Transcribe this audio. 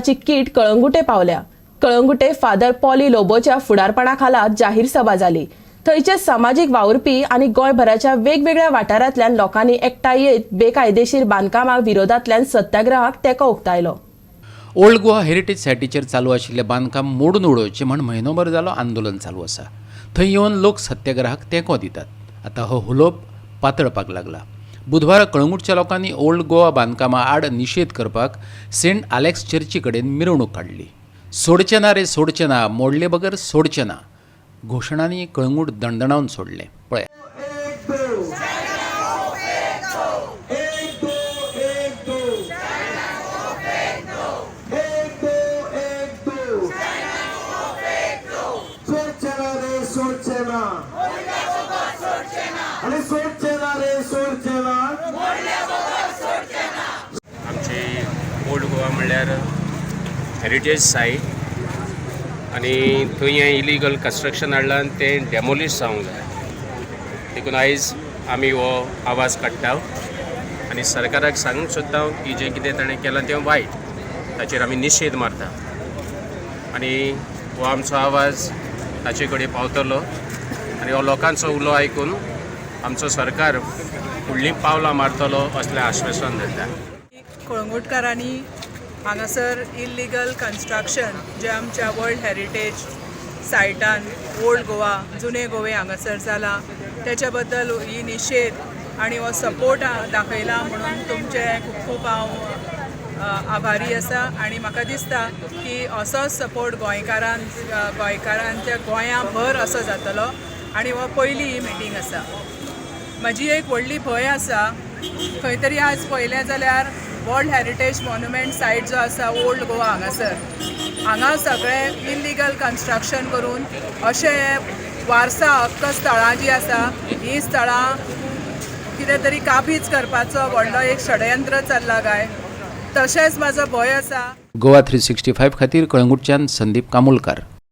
ची कीट कळंगुटे पावल्या. Calangute father Polly लोबोच्या फुडारपणा खाला जाहीर सभा जाली. थंयचे समाजीक वावुरपी आनी गोंयभराच्या वेगवेगळ्या वाठारांतल्यान लोकांनी एकठांय येत बेकायदेशीर बांदकामां विरोधांतल्यान सत्याग्रहाक तेंको उक्तायलो. ओल्ड गोवा हेरिटेज सायटीचेर चालू आशिल्लें बांदकाम मोडून उडोवचें म्हण म्हयनोभर जालो आंदोलन चालू आसा. थंय येवन लोक सत्याग्रहाक तेंको दितात. आतां हो हुलोप पातळपाक लागला. बुधवारा कळंगूटच्या लोकांनी ओल्ड गोवा बांदकामा आड निशेध करपाक सेंट आलेक्स चर्ची कडेन मिरवणूक काडली. "सोडचें ना रे, सोडचें ना, मोडले बगर सोडचें ना" घोशणांनी कळंगूट दणदणावन सोडलें. पळया. एक दो, एक दो, एक दो, एक दो, एक दो. सोडचे ना रे, सोडचे ना. आणि सोडचे ना रे, सोडचे ना. आमची ओल्ड गोवा म्हणल्यार हेरिटेज सायट आनी थंय हें इलिगल कन्स्ट्रक्शन हाडलां आनी तें डेमोलिश जावंक जाय. देखून आयज आमी हो आवाज काडटा आनी सरकाराक सांगूंक सोदता की जें कितें ताणें केलां तें वायट, ताचेर आमी निशेध मारता आनी हो आमचो आवाज ताचे कडेन पावतलो आनी हो लोकांचो उलो आयकून आमचो सरकार फुडलीं पावलां मारतलो असलें आश्वासन दिता. कळंगूटकारांनी हांगासर इल्लिगल कन्स्ट्रक्शन जें आमच्या वर्ल्ड हेरिटेज सायटान ओल्ड गोवा, जुने गोवे हांगासर जाला, तेच्या बद्दल ही निशेध आनी हो सपोर्ट दाखयला म्हणून तुमचे खूब खूब हांव आभारी आसा. आनी म्हाका दिसता की असोच सपोर्ट गोंयकारांच्या गोंया भर असो जातलो. आनी हो पयली ही मिटींग आसा. म्हजी एक व्हडली भंय आसा, खंय तरी आज पळयलें जाल्यार वर्ल्ड हेरिटेज मॉन्युमेंट सायट जो आसा ओल्ड गोवा हांगासर, हांगा सगळें इल्लिगल कन्स्ट्रक्शन करून अशें वारसा हक्क स्थळां जीं आसा, हीं स्थळां कितें तरी काबीज करपाचो व्हडलो एक षडयंत्र चल्ला काय, तशेंच म्हाजो भंय आसा. गोवा 365 खातीर कळंगूटच्यान संदीप कामुलकार.